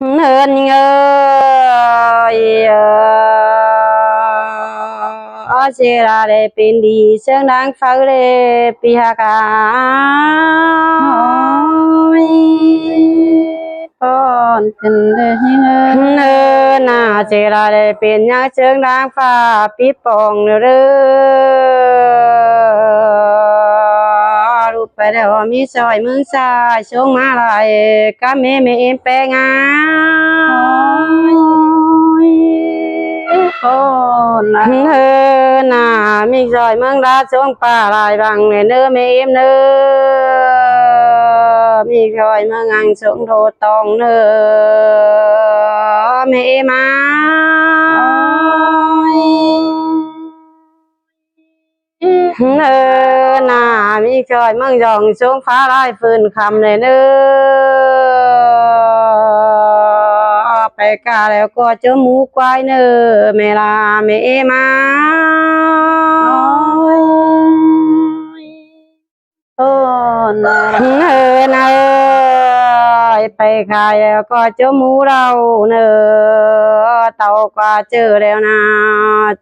ເອີນເອີຍ ເອີ ເຊລາໄດ້ເປັນດີເຊິ່ງນາງເຝົ້າເລປີຮາກາ ໂອ້ຍ ປ້ອນຂຶ້ນເດີເອີນເອີຍ ເອີນາ ເຊລາໄດ້ເປັນຍາເຊິ່ງນາງຟ້າປິດປ່ອງເດີ ໄປແລ້ວມີຊອຍເມືອງຊາຍ ສົ່ງມາຫຼາຍກະແມ່ ແມ່ເອັມແປງາ ໂອ້ຍ ໂອ້ນາ ເອີນາ ມີຊອຍເມືອງລາ ສົ່ງປາຫຼາຍບັງແມ່ເນີ ແມ່ເອັມເນີ ມີຊອຍເມືອງອັງ ສົ່ງໂດຕອງເນີ ແມ່ເອັມອາຍ ເອີນາ ມີຊອຍເມືອງຢອງ ສົ່ງຟ້າລາຍຟື້ນຄຳແລເນີ ໄປກາແລ້ວກໍຈົມໝູກວາຍເນີ ແມ່ລາ ແມ່ເອມາ ໂອ້ນາ ເອີນາເອີຍ ໄປຂາຍແລ້ວກໍຈົມໝູເຫຼົ້າເນີ ເຕົາກວ່າເຈີແລ້ວນາ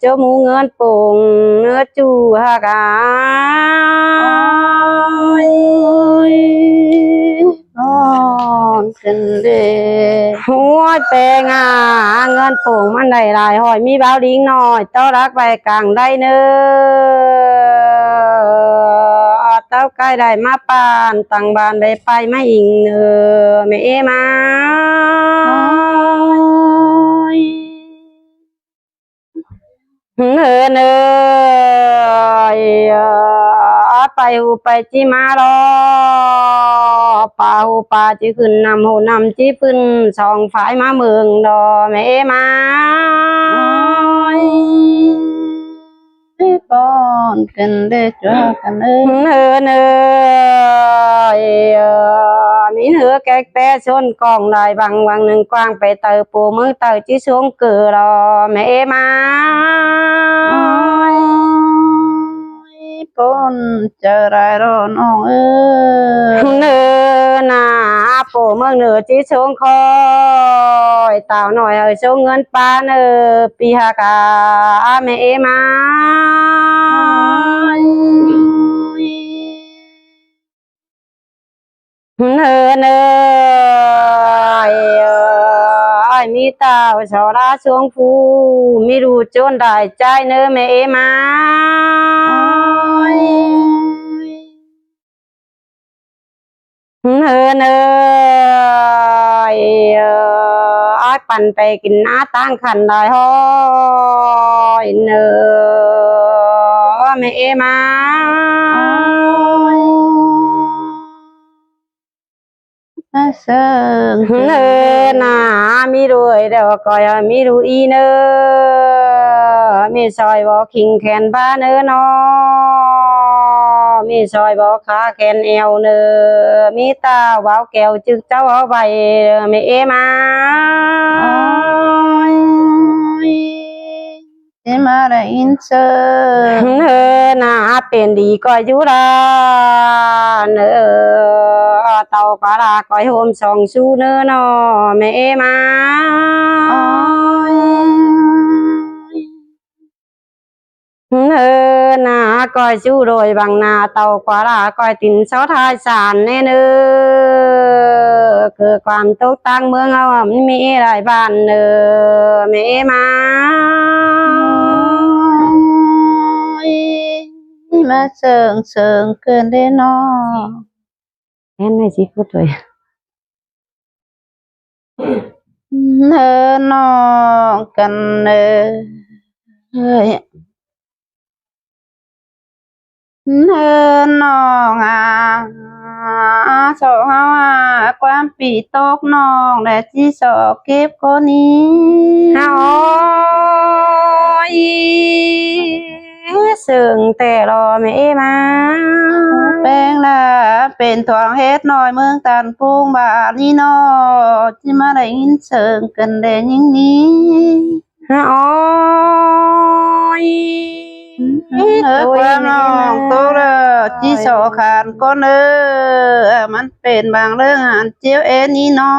ຈົມໝູເງິນປຸງເນື້ອຈູຫາກາ ໂອ້ຍ ໂອ້ນ ເປັນເດ ໂອ້ຍ ແປງາ ເງິນປຸງມັນໄດ້ຫຼາຍຮ້ອຍ ມີບ່າວລິງນ້ອຍ ເຕົ້າລັກໄວ້ກາງໄດ້ເນີ ເຕົ້າໄກ່ໄດ້ມາປານ ຕັ້ງບ້ານໄດ້ໄປມາອີງເນີ ແມ່ເອມາ ໂອ້ຍ ເອີນເອີຍ ໄປຫູໄປຈິມາລໍ ປາຫູປາຈິຂຶ້ນ ນ້ຳຫູນ້ຳຈິຂຶ້ນ ສອງຝ່າຍມາເບິ່ງດໍ ແມ່ເອມາ ໂອ້ຍ ປ້ອນກັນເດີ ຈວກກັນເອີ ເອີນເອີຍ ມີເຮືອແກກແປຊົນກອງໄດ້ ວັງວັງໜຶ່ງກວ້າງໄປເຕີໂປເມືອງເຕີຈິຊົງ ເກີລອ ແມ່ເອມາ ໂອ້ຍ ປົນເຈົ້າຫຼາຍເນາະນ້ອງເອີຍ ເນີນາ ໂປເມືອງເໜືອຈິຊົງຄອຍ ຕາວນ້ອຍເອີຍຊົງເງິນປາເນີ ປີຮາກາ ແມ່ເອມາ ໂອ້ຍ ເນີນເອີຍ ມີຕາວຊາວລາຊວງພູ ມີລູກຈົນໄດ້ໃຈເນີແມ່ເອມາ ເນີນເອີຍ ອ້າຍປັ່ນໄປກິນນາຕັ້ງຄັນໄດ້ຮ້ອຍເນີ ແມ່ເອມາ ມາເຊິ່ງເນີນາ ມີລູກເອີຍແລ້ວກໍມີລູກອີເນີ ມີຊອຍບໍ່ຄິງແຂນບາເນີນ້ອງ ມີຊອຍບໍ່ຂາແຂນແອວເນີ ມີຕາເວົ້າແກ້ວຈຶ່ກເຈົ້າເອົາໄວ້ເດີ ແມ່ເອມາ ໂອ້ຍ ຊິມາໄດ້ຍິນເຊີ ເນີນາ ເປັນດີກໍຢູ່ລາເນີ ເຕົາກວ່າລາກໍໂຮມສອງຊູເນີນ້ອງ ແມ່ເອມາ ໂອ້ຍ ເນີນາ ກໍຊູໂດຍບັງໜ້າ ເຕົາກວ່າລາກໍຕິນຊອທາຍສານແນ່ເນີ ຄືຄວາມຕົກຕ່າງເມືອງເຮົາມັນມີຫຼາຍບ້ານເນີ ແມ່ເອມາ ໂອ້ຍ ມາເຊິ່ງເຊີງເກີນເດ້ນ້ອງ ແມ່ນໄດ້ຊິຄືຕົວ ເນີນ້ອງກັນເນີ ເນີນ້ອງອາ ສອກເຮົາຫາຄວາມປີຕົກນ້ອງ ແລະ ຊິສອກເກັບກໍໜີ ໂອ້ຍ ເຊິ່ງແຕ່ລໍແມ່ເອມາ ແປງລາເປັນທວງເຮັດນ້ອຍເມືອງຕັນປຸງບາດນີ້ນໍ ຊິມາໄດ້ຍິນເຊິ່ງກັນແດ່ຍິງນີ້ ໂອ້ຍ ເອີ ຄວາມນ້ອງໂຕເດີ ຈິສອຂານກ່ອນເດີ ມັນເປັນບາງເລື່ອງຫັນເຈັບເອນີ້ນໍ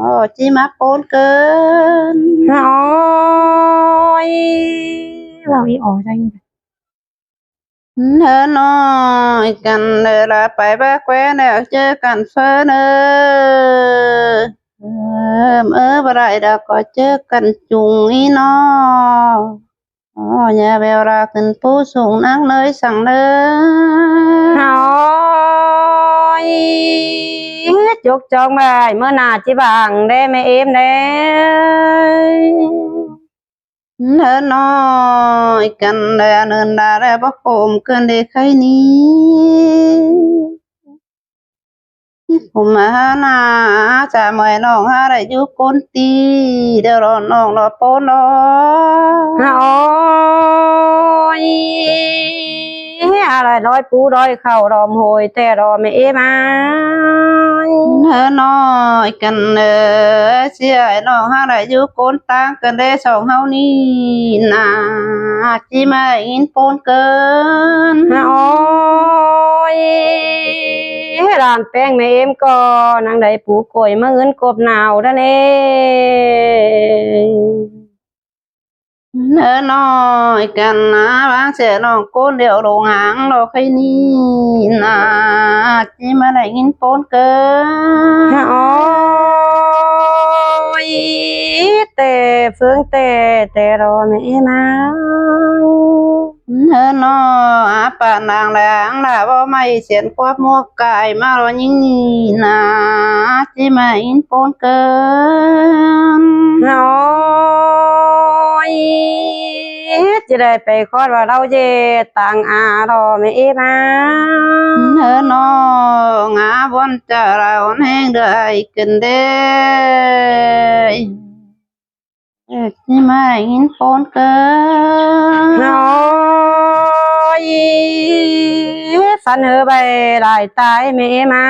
ອໍ ຊິມາປົນເກີນ. ໂອ້ຍ ເວົ້າອີ່ອໍໄດ້. ເຮີນ້ອຍກັນເດີ ລາໄປບາແຄວແລ້ວເຈີກັນເຟີເດີ. ເອີ ເອີ ບໍ່ໄດ້ດອກ ກໍເຈີກັນຈຸງນີ້ເນາະ. ອໍ ຢ່າແວວລາຂຶ້ນຜູ້ສູງນັກເລີຍສັງເດີ. ໂອ້ຍ ຈົກຈອງໄວ້ ມື້ໜ້າຈິບາງເດ້ແມ່ເອມເດ້. ເຮີນ້ອຍກັນແລະເນີນດາແລະບໍ່ໂຄມເກີນເດໄຄນີ້. ໂອມາຫານາຈາເມື່ອຍນ້ອງຫາໄດ້ຢູ່ກົ້ນຕີ ດຽວລໍນ້ອງລໍໂປນລໍ. ໂອ້ຍ ອາໄລລອຍປູລອຍເຂົ້າດອມໂຫຍແຕ່ດອມແມ່ເອມາ. ເຮີນ້ອຍກັນເອີ ເສຍໃຫ້ນ້ອງຫາໄດ້ຢູ່ກົ້ນຕ່າງກັນເດ້ສອງເຮົານີ້ນາ ຊິມາໄດ້ຍິນປົນເກີນ. ໂອ້ຍ ຫຼານແປ້ງແມ່ເອມກໍນັ່ງໄດ້ປູກອຍມາເງິນກົບໜາວດາເນ. ເຮີນ້ອຍກັນນາ ວາງເສຍນ້ອງໂກນດຽວໂລງຫາງດອກໄຄນີ້ນາ ຊິມາໄດ້ຍິນປົນເກີນ. ໂອ້ຍ ແຕ່ເຟືອງແຕ່ ແຕ່ລໍແມ່ເອມາ. ເຮີນ້ອຍອາປານາງແລງລາບໍ່ໄໝ້ສຽນຄວາມໝວກກາຍມາລໍຍິງນີ້ນາ ຊິມາໄດ້ຍິນປົນເກີນ. ໂອ້ຍ ຈະໄດ້ໄປຄອດວ່າເລົ່າເຢດຕ່າງອາລໍແມ່ເອມາ. ເຮີນ້ອຍອາບ່ອນຈາລາອ່ອນແຮງເດືອຍຂຶ້ນເດ້ ຊິມາໄດ້ຍິນປົນເກີນ. ໂອ້ຍ ຝັນເຮີໃບຫຼາຍຕາຍແມ່ເອມາ.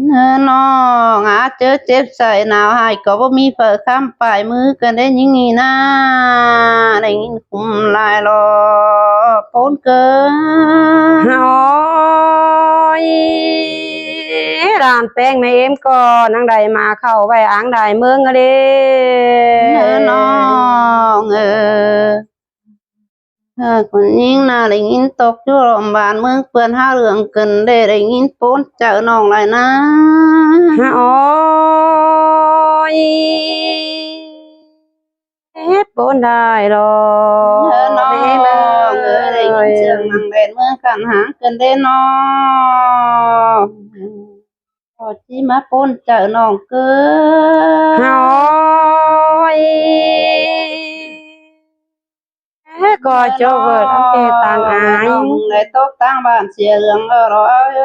ເຮີນ້ອຍອາເຈີເຈັບໃສ່ໜາວຫາຍ ກໍບໍ່ມີເຝີຄ້ຳປາຍມືກັນໄດ້ຍິງນີ້ນາ ໄດ້ຍິນຄຸ້ມຫຼາຍລໍປົນເກີນ. ໂອ້ຍ ຫຼານແປ້ງແມ່ເອມກໍນັ່ງໄດ້ມາເຂົ້າໄວ້ອ່າງໄດ້ເມືອງເດ້. ເຮີນ້ອຍເອີ ເອີ ຄົນຍິງນາໄດ້ຍິນຕົກຢູ່ລອມບ້ານເມືອງເປື້ອນຫາເລື່ອງເກີນເດ້ ໄດ້ຍິນປົນເຈົ້ານ້ອງຫຼາຍນາ. ໂອ້ຍ ເຮັດບໍ່ໄດ້ດອກ ເຮີນ້ອຍເອີຍ ໄດ້ຍິນສຽງນັ່ງແດນເມືອງກັນຫາງເກີນເດ້ນ້ອງ ກໍຊິມາປົນເຈົ້ານ້ອງເກີນ. ໂອ້ຍ ກໍຈົບເວີດອັນເປຕາງອາຍ ນ້ອງໄດ້ຕົກຕ່າງບ້ານເສຍເລື່ອງເອີເອີຍ ເ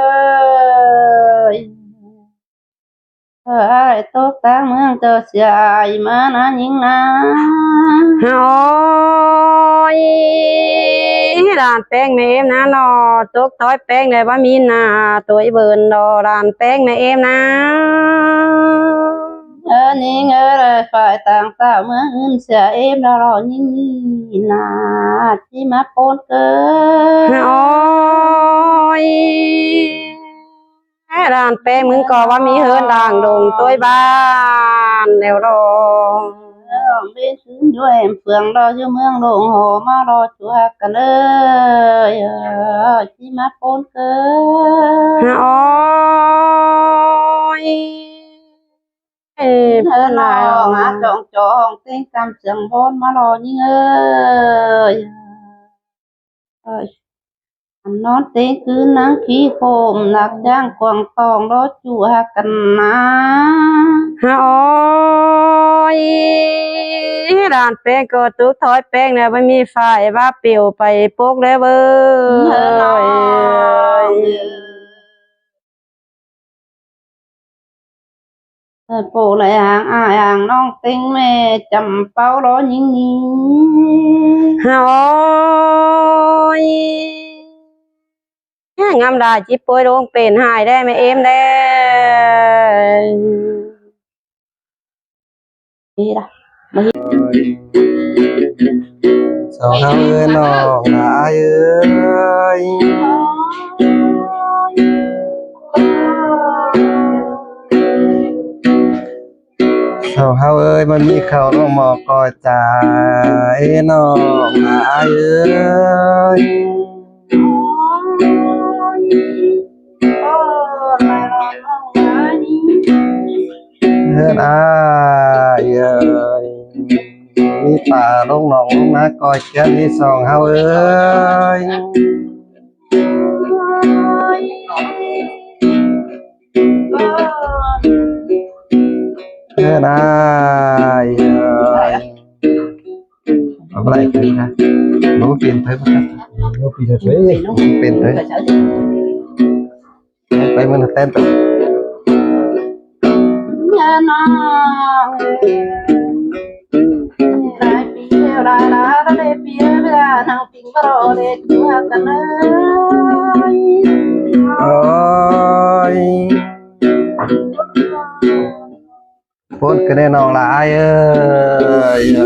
ອີ ອ້າຍຕົກຕ່າງເມືອງເຈົ້າເສຍອາຍມານາຍິງນາ. ໂອ້ຍ ຫຼານແປ້ງແມ່ເອມນານໍ ຕົກຕ້ອຍແປ້ງໄດ້ວ່າມີໜ້າຕົວອີເວີນດໍ ຫຼານແປ້ງແມ່ເອມນາ. ເອີ ຍິງເອີຍ ຝ່າຍຕ່າງຕາເມືອງອື່ນເສຍເອມລະລໍຍິງນາ ຊິມາປົນເກີນ. ໂອ້ຍ ຫຼານແປ້ງມຶງກໍວ່າມີເຮືອນດ່າງດົງຕົວບ້ານແລ້ວດອກ ເອີ ເປັນຄືນຢູ່ແອມເຟືອງລໍຢູ່ເມືອງດົງຫໍ ມາລໍຈູຮັກກັນເອີຍ ຊິມາປົນເກີນ. ໂອ້ຍ ເອີ ເອີ ເພິ່ນວ່າ ນ້ອງຫາຈອງຈອງເຕັງຕາມສຽງບອນມາລໍຍິງເອີຍ ເອີຍ ອັນນອນເຕັງຄືນາງຂີ້ໂຄມ ນັກຍ່າງກວາງຕອງລໍຈູຮັກກັນນາ. ໂອ້ຍ ຫຼານແປ້ງກໍຕຸກຖອຍແປ້ງແລ້ວ ບໍ່ມີຝ້າຍວ່າປິວໄປປົກແລ້ວເວີ້ຍ ເອີ ນ້ອງເອີຍ. ໂປແລຫາງອ້າຍຫາງນ້ອງເຕັງແມ່ຈຳເປົາລໍຍິງນີ້. ໂອ້ຍ ງາມຫຼາຍຈິປ່ວຍລົງເປັນຫາຍແດ່ແມ່ເອມແດ່. ສອງເຮົາເອີຍນ້ອງຫຼາຍເອີຍ. ນ້ອງເຮົາເອີຍ ມັນມີເຂົ້ານ້ອງໝໍ້ກ້ອຍຈ້າ ເອີນ້ອງຫຼ້າອ້າຍເອີຍ. ເອີນອ້າຍເອີຍ ມີປາລົງໜອງລົງນາກ້ອຍເຂືອນນີ້ສອງເຮົາເອີຍ. ເອີນອ້າຍເອີຍ ເອົາບໍ່ໄດ້ຄືນະ ບໍ່ເປັນເພິ່ນ ບໍ່ເປັນເພິ່ນ ເປັນເພິ່ນ ໄປມື້ນະແຕນໂຕ. ໂອ້ຍ ໂພດກະແນ່ນ້ອງຫຼ້າອ້າຍເອີຍ.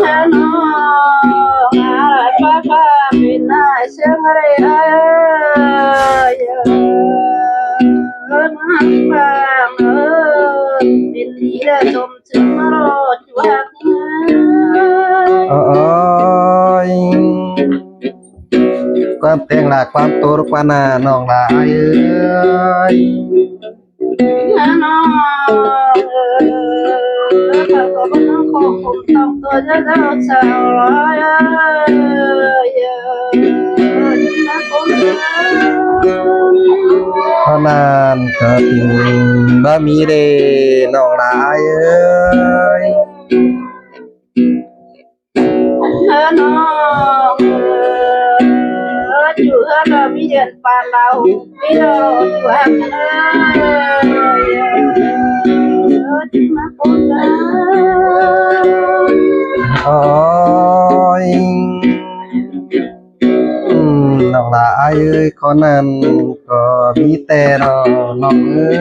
ໂອ້ຍ ຄວາມແຕ່ງຫຼ້າຄວາມໂຕກວ່າໜ້ານ້ອງຫຼ້າອ້າຍເອີຍ. ເພາະນັ້ນກໍເປັນບາມີເດ້ນ້ອງຫຼ້າອ້າຍເອີຍ. ເອີນ້ອງເອີຍ ຢູ່ເຮືອນບໍ່ມີເດືອນປານດາວ ມີດາວຢູ່ຫັ້ນເອີຍ ເອີຍ ມາຄົນເດີ. ໂອ້ຍ ອືມ ນ້ອງຫຼ້າອ້າຍເອີຍ ຂໍນັ້ນກໍມີແຕ່ນ້ອງ ນ້ອງເອີຍ.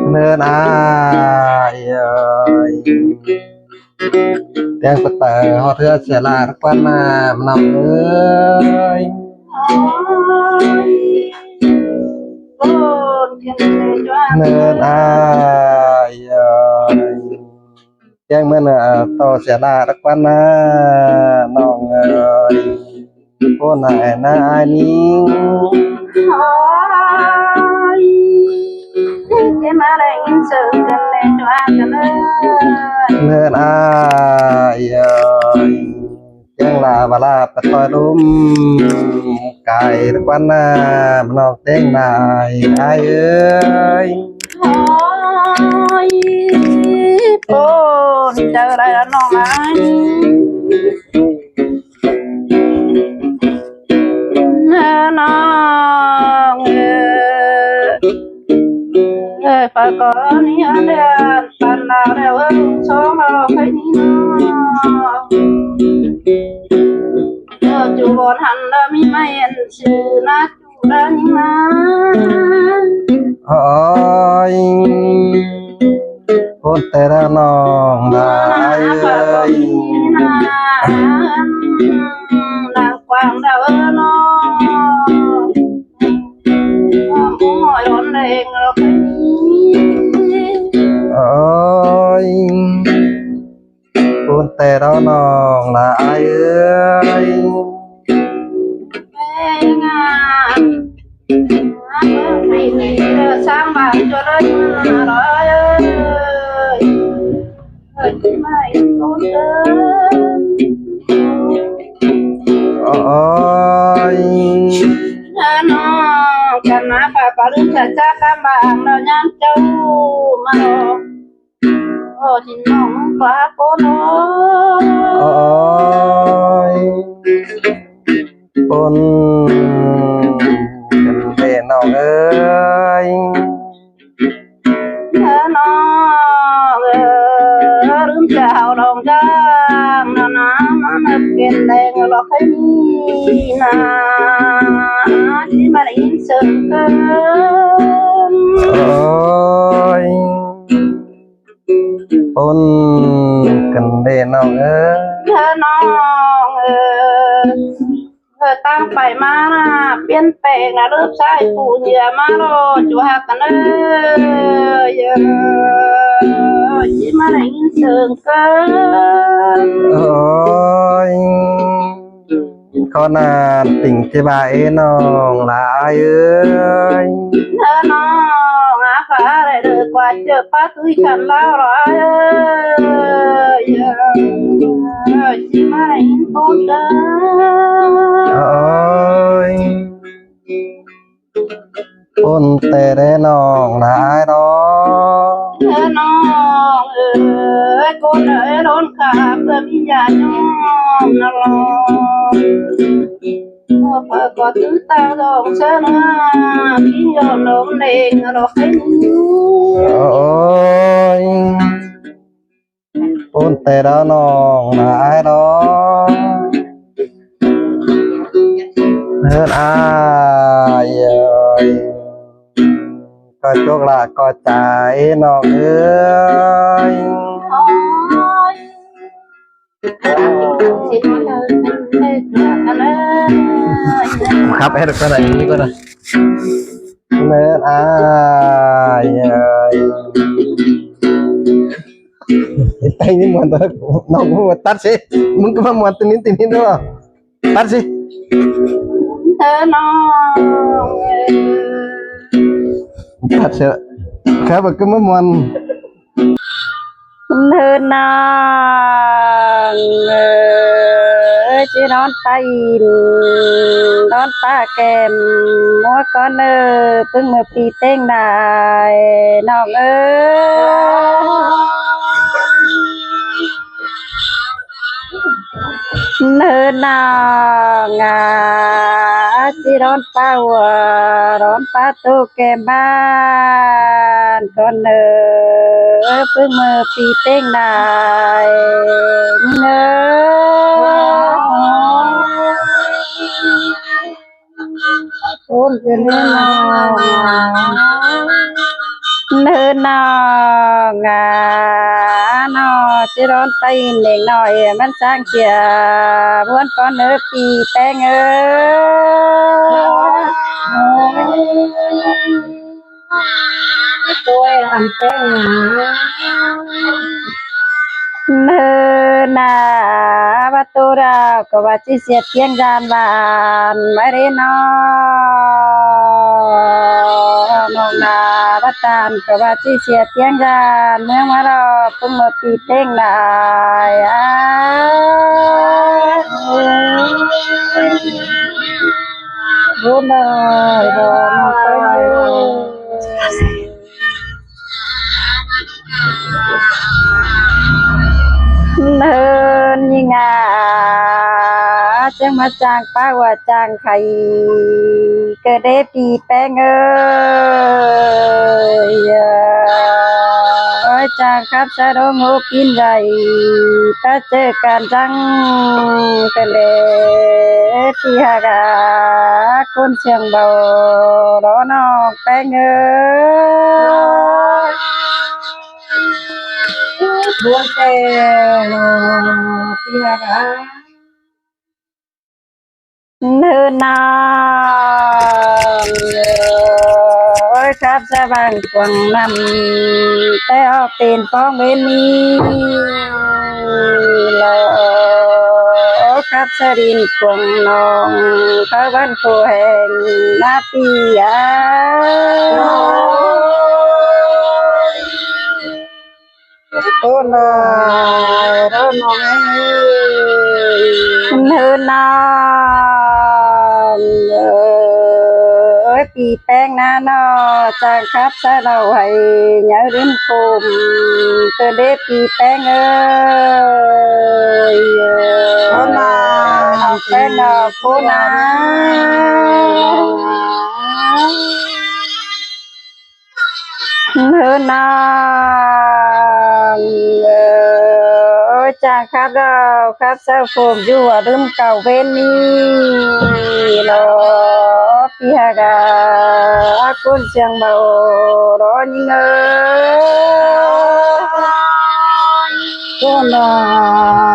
ເນີນອ້າຍເອີຍ ແຕ່ງປະເຕີຮອດເຮືອເສຍຫຼາດກວ່ານ້ຳນ້ອງເອີຍ. ເນີນອ້າຍເອີຍ ແຈ້ງເມືອນຕໍ່ເສຍຫຼາດກວ່ານ້ານ້ອງເອີຍ. ໂອ້ນາຍນາອ້າຍນິງ ໂອ້ຍ ເຈມາແລງເຊີງກັນແລງຈວາກັນເອີຍ. ເນີນອ້າຍເອີຍ ແຈ້ງລາວາລາປະຕ່ອຍລົມ ກາຍກວ່ານ້ານ້ອງແຈ້ງນາຍອ້າຍເອີຍ. ໂອ້ຍ ໂອ້ນ ເຈົ້າໄດ້ລະນ້ອງອ້າຍ. ເອີນ້ອງເອີຍ ເອີ ປະກອນນີ້ອັນເດ ປັນດາວແລ້ວເອີ ສອງລອກໄປນີ້ນ້ອງ ເອີ ຈູບອນຫັ້ນລະມີໄມ້ອັນຊື່ນະ ຈູດານີ້ນະ. ໂອ້ຍ ໂພດແຕ່ລະນ້ອງຫຼ້າເອີຍ ນາງກວາງດາວເອີນ້ອງ ໂອ້ຍ ໂອ້ຍ ໂພດແຕ່ລະນ້ອງຫຼ້າເອີຍ. ໂອ້ຍ ນ້ອງກັນນະ ປະປະລຶກຈະຈາກກຳບາງ ແລ້ວຍາມເຈົ້າມາ ໂອ້ ທີ່ນ້ອງປາໂກໂນ ໂອ້ຍ ປົນກັນເດ້ນ້ອງເອີຍ. ເອີນ້ອງເອີຍ ລືມຈາວດອງຈາງນານາ ມານັບເປັນແດງລອກໃຫ້ນາ ທີ່ມາໄດ້ຍິນເສີງເກີນ ໂອ້ຍ ປົນກັນເດ້ນ້ອງເອີຍ ເອີນ້ອງເອີຍ ເອີ ຕ່າງໄປມານະ ປ່ຽນແປ ແອກນະເລີບຊາຍປູເຍມາລໍຈູຮັກກັນເອີຍ ຊິມາໄດ້ຍິນເສີງເກີນ. ໂອ້ຍ ຂໍນານຕິງທີ່ວ່າເອນ້ອງຫຼາຍເອີຍ ເອີນ້ອງ ອາພາໄດ້ເລີກວ່າເຈີປາຕຸ້ຍກັນລາວຫຼາຍເອີຍ ຊິມາໄດ້ຍິນໂພດເດີ. ໂອ້ຍ ຄົນແຕ່ແດ່ນ້ອງຫຼາຍດອກ ເອີນ້ອງເອີຍ ຄົນເອີຍ ໂດນຂ້າເພື່ອມີຍາຍອມນະລອງ ເພາະຂ້ອຍກໍຖືຕາດອງເຊີນາ ທີ່ຍອດນ້ອງເອງລອກໃຫ້ ໂອ້ຍ ໂອນແຕ່ລະນ້ອງນາຍດອກ ເຮີນອ້າຍເອີຍ ກໍຈົກລະກໍຈາເອນ້ອງເອີຍ ຄັບແອດກໍໄດ້ນີ້ກໍໄດ້ ເຮີນອ້າຍເອີຍ. ໄອ້ນີ້ມ່ວນຕົວ ນ້ອງບໍ່ຕັດຊິ ມຶງກໍມາມ່ວນຕົວນີ້ຕົວນີ້ເດີ ຕັດຊິ ເອີນ້ອງ ຕັດຊິ ຂ້າພະເຈົ້າກໍມາມ່ວນ ເຮີນນາງເອີຍ ຊິນອນປາອິນ ນອນປາແກ້ມ ຫົວກ່ອນເອີ ປຶ້ງເມື່ອປີເຕັງໄດ້ ນ້ອງເອີຍ ເນີນນາງອາ ຊິນອນປາຫົວ ນອນປາໂຕແກ້ມບ້ານກ່ອນເນີ ປຶ້ງເມື່ອປີເຕັງໄດ້ເນີ ໂອ້ຍ ເນີນນາງ ເນີນນາງອາ ນ້ອງຊິນອນໄປເດັກນ້ອຍ ມັນຊ່າງເສຍບວນກ່ອນເດີ ປີແປ້ງເອີຍ ໂອ້ຍ ໂອ້ຍ ອັນແປ້ງ ເນີນນາ ວັດໂຕດາວກໍວ່າຊິເສຍດພຽງຈານຫວານ ມາເດ້ນ້ອງ ນ້ອງນາ ວັດຕານກໍວ່າຊິເສຍດພຽງຈານ ເມືອງມາລອບ ປຶ້ງເມື່ອປີເຕັງໄດ້ ອາ ໂອ້ຍ ເນີນຍິງອາ ຈັ່ງມາຈ້າງປາວ່າຈ້າງໄຂ່ ເກີດເດປີແປ້ງເອີຍ ໂອ້ຍ ຈ້າງຄັບສະດົງໂຮປິ່ນໄວ ປະເຈີກັນຈັ່ງເກີດເດ ທີ່ຫາກາ ຄົນຊຽງເບົາ ລໍນ້ອງແປ້ງເອີຍ ບວນແຕ່ ທີ່ຫາກາ ເນີນນາງເອີຍ ຄັບສະຫວ່າງກວາງນ້ຳ ແຕ່ອອກເປັນປ້ອງເວນນີ້ ລະ ຄັບສະດິນກວາງນ້ອງ ພະວັນໂຄແຫ່ງນາປີອາ ໂອ້ນາຍ ເດີນ້ອງເອີຍ ເນີນນາງເອີຍ ປີແປ້ງນານອ ຈາງຄັບສະເລົ່າໃຫ້ຍາວລືມຄົມ ເກີດເດປີແປ້ງເອີຍ ໂອ້ນາຍ ແປ້ງນາໂຄນາ ເນີນນາງເອີຍ ຈາງຄັບດາວຄັບສາວໂຄມ ຢູ່ວ່າລືມເກົ່າເວນນີ້ ລອ ປີຫາກາ ຄົນຊຽງເບົາ ລອຍິງເອີຍ ໂອ້ນາ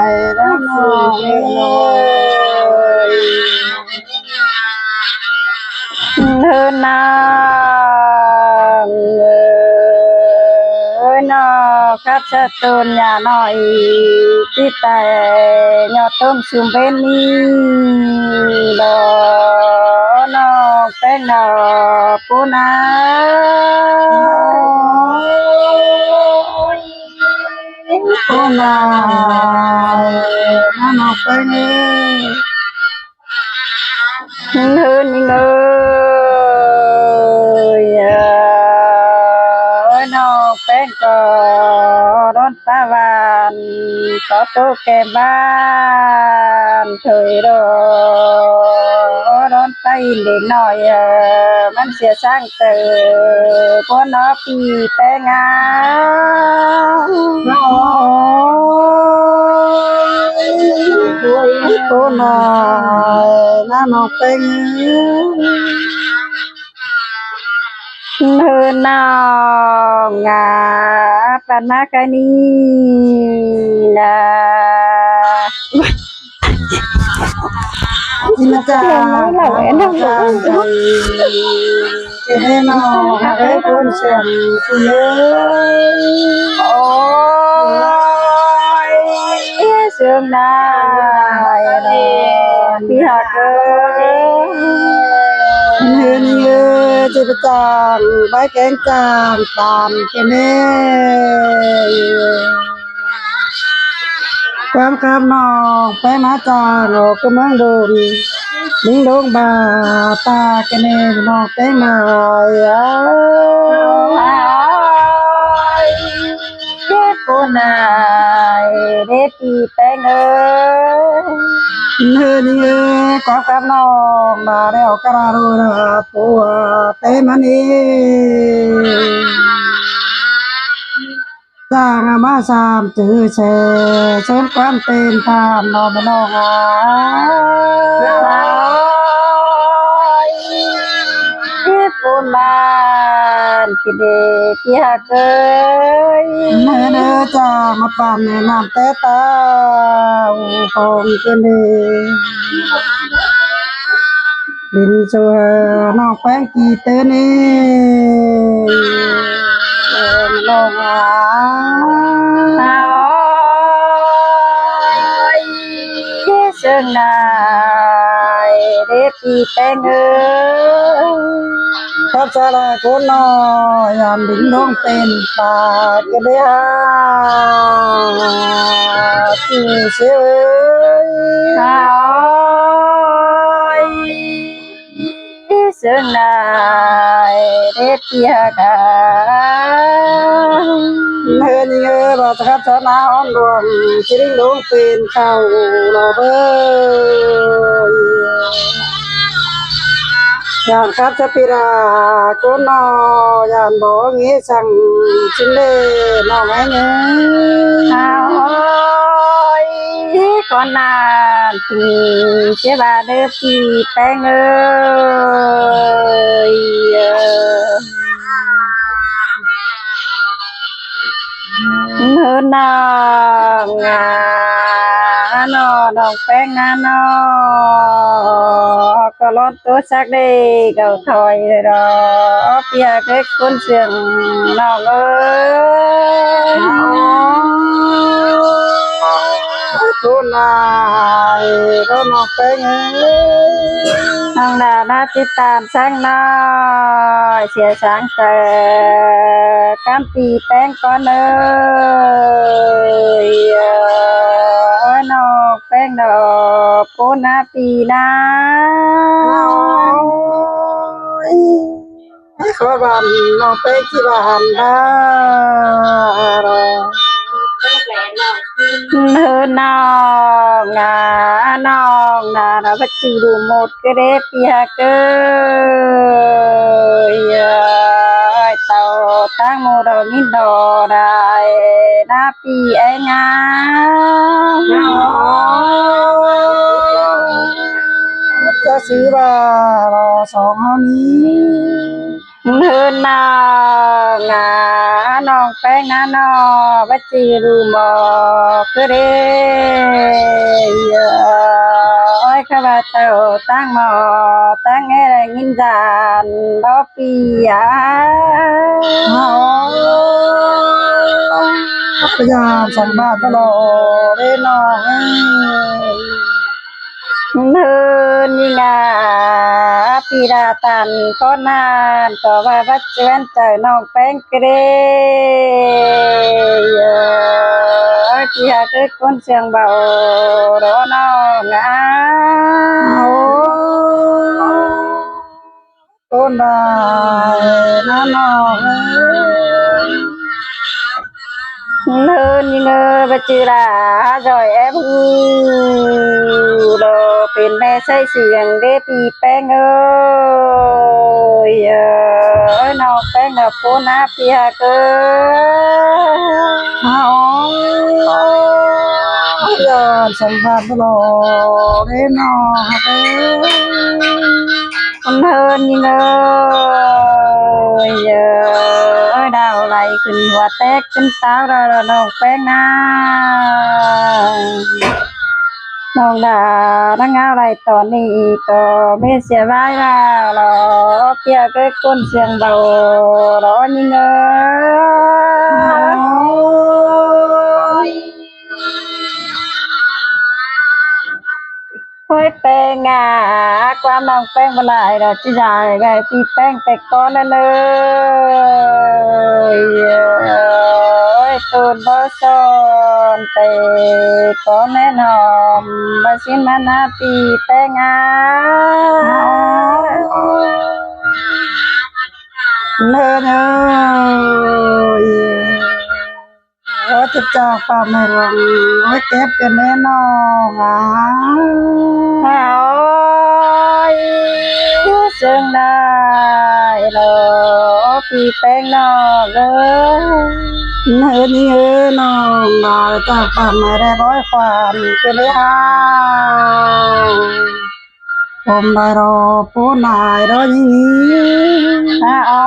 ຍ ລອນ້ອງເອີຍ. ເອີຍ ນ້ອງຄັບສະຕູນຍານ້ອຍ ຕິດແຕ່ຍອດຕົ້ນຊຸມເປັນນີ້ດອກ ນ້ອງແປ້ງດອກປູນາ ປູນາ ນ້ອງແປ້ງເອີຍ. ເຮີນຍິງເອີຍ ເອີຍ ນ້ອງແປ້ງກໍດອນຕາຫວານ ກໍໂຕແກ້ມຫວານເທີຍດອ ດອນຕາອີ່ເດັກນ້ອຍ ເອີ ມັນເສຍຊ່າງ ເຕີ ພວກນ້ອງປີແປ້ງອາ ໂອ້ຍ ໂອ້ຍ ໂອ້ນາຍ ນ້ານ້ອງແປ້ງ ເຮີນນ້ອງອາ ປານມາກະນີນາ. ທີ່ມາຈາກ ເອີຍ ເອີຍ ນ້ອງເອີຍ ເອີຍ ເອີຍ ນ້ອງເອີຍ ຄົນເຊື່ອງເອີຍ ໂອ້ຍ ເຊື່ອງນາຍ ພີ່ຮັກເອີຍ ເຮືອນເອີຍ ຈະໄປຈ້າງ ໄປແກງຈ້າງ ຕາມແກແນ່. ຄວາມຄຳນ້ອງແປ້ງມາຈາກ ອອກກະເມືອງດົງ ລິງດົງບາ ຕາກະແນງນ້ອງແປ້ງມາ ເອີຍ ເຮັດໂກນາຍ ເດຕີແປ້ງເອີຍ ເຮີນີ້ເອີຍ ຄວາມຄຳນ້ອງມາແລ້ວກະລາໂລດາ ປົວແຕ້ມານີ້. ສ້າງມາສາມຈື່ແຊ ເຊີນຄວາມເປັນທາມນ້ອງແມ່ນ້ອງອາ ໂອ້ຍ ເປັນບຸນບ້ານກິນເດ ທີ່ຮັກເອີຍ ເດີຈ້າ ມາປັ້ນແນະນຳແຕ່ເຕົ້າ ຂອງກິນເດ. ດິນຊູເຮີນ້ອງແປ້ງກີເຕີນີ້ ນ້ອງອາ ໂອ້ຍ ເຊີງນາຍ ເດຕີແປ້ງເອີຍ ພັດສະລາຄົນນ້ອຍ ຍາມດິນລົງເປັນປາກະເດຫາ ຊື່ເຊເອີຍ ໂອ້ຍ ເຊີງນາຍ ເດດເດຍກາ ເຮີນເອີຍ ບໍ່ສະກັດສະໜາອອນດວງ ຊິລິງລົງເປັນເຂົ້າລອເບີ ຢ້ານຄັດສະປີລາ ໂກນນໍ ຢ້ານບໍ່ເງສັງ ຊິເລນອງໄອເນີ ໂອ້ຍ ກ່ອນນານ ເຈບາເດີ ປີແປ້ງເອີຍ ເຮີນນາງນານອ ນ້ອງແປ້ງນານອ ກໍລອນໂຕສັກເດ ເຂົາຖອຍເດີ ປຽກເຮັດຄົນເຊື່ອງ ນ້ອງເອີຍ ໂຕນາຍ ກໍນ້ອງແປ້ງເອີຍ ນ້ອງດາວນາຕິດຕາມ ຊ້າງນ້ອຍ ເສຍຊ້າງເກີດ ກຳປີແປ້ງກ່ອນເອີຍ ນ້ອງແປ້ງດອກ ໂປນາປີນາ ໂອ້ຍ ຂໍບານນ້ອງແປ້ງທີ່ບານດາ ເຮີນນ້ອງນາ ນ້ອງນາ ນາ ບັດຊິດູໝົດກະເດ ປີຮັກເອີຍ ເຕົ້າຕັ້ງໝູ່ດອກມິນດອກໄດ້ ນາ ປີແອງງາມ ຈະຊື່ວ່າລໍສອງເຮົານີ້ ເຮີນນາງນາ ນ້ອ ແປ້ງນະເນາະ ວ່າຊິຮູ້ໝໍຄືເດ້ ໂອ້ຍ ຂ້າພະເຈົ້າຕັ້ງໝໍຕັ້ງແອໄດ້ຍິນຈານບໍ່ປີອາ ໂອ້ຍ ພະຍາມສັງບາດຕະຫຼອດເດ້ນ້ອງເອີຍ. ເນີນຍິງອາ ປີດາຕັນກໍນານ ກໍວ່າວ່າຈວນໃຈນ້ອງແປ້ງກະເດ ທີ່ຫາກເກີດຄົນສຽງເບົາດອນ້ອງອາ ໂອ້ ຄົນດາຍນະນ້ອງເອີຍ ເນີນຍິງເອີຍ ບັດຈື່ລາຈອຍແອບຮູ້ ໂລເປັນແມ່ໃຊ້ສຽງເດ້ປີແປ້ງເອີຍ ເອີຍ ນ້ອງແປ້ງນະໂພນາ ທີ່ຫາກເກີດ ຫາອອກ ຢ້ານສັງບາດບໍ່ຫຼໍເດ້ນ້ອງເອີຍ ຄົນເຮີນຍິງເອີຍ ເອີຍ ດາວໄຫຼຂຶ້ນຫົວແຕກເປັນສາວແລ້ວນ້ອງແປ້ງນາ ນ້ອງດານາງງາມໄຫຼຕອນນີ້ກໍແມ່ນເສຍວາຍແລ້ວລະ ປຽກເກີດຄົນສຽງເບົາລະຍິງເອີຍ ໂອ້ຍ ໂອ້ຍ ແປ້ງອາ ຄວາມນ້ອງແປ້ງບໍ່ຫຼາຍດອກ ຊິຢາກໃຫ້ປີແປ້ງໄປກ່ອນແລ້ວເນີຍ ໂອ້ຍ ໂຕນບໍ່ ສອນເຕະ ກໍແມ່ນຫອມ ບໍ່ຊິມານາຕີແປ້ງອາ ເນີນເອີຍ ໂອ້ຍ ຈາກປາກແມ່ຫຼວງ ໂອ້ຍ ເກັບກັນແນ່ນ້ອງອາ ໂອ້ຍ ເຊິ່ງໄດ້ລະ ປີແປ້ງນ້ອງເອີຍ ເນີນເອີຍນ້ອງ ມາຈາກປາກແມ່ແລະຮ້ອຍຂວັນເກີນໄດ້ຫາ ຜົມໄດ້ລໍປູນາຍລໍຍິງ ອາ ໂອ້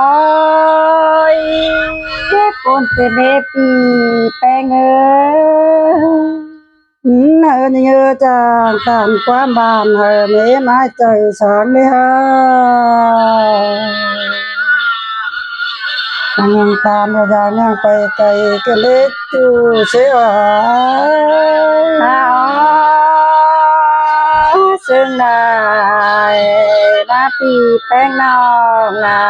ຍ ປູນເປັນເດປີແປ້ງເອີຍ ເນີນເອີຍຈາກຕ່າງຄວາມບ້ານ ໃຫ້ແມ່ມາໃຈສາງເດຫາ ຍັງຕາມຢ່າຍ່າງໄປໄກ ກະເລກຢູ່ເສຍຫວາຍ ເຊິ່ງໄດ້ລາປີແປ້ງນ້ອງລາ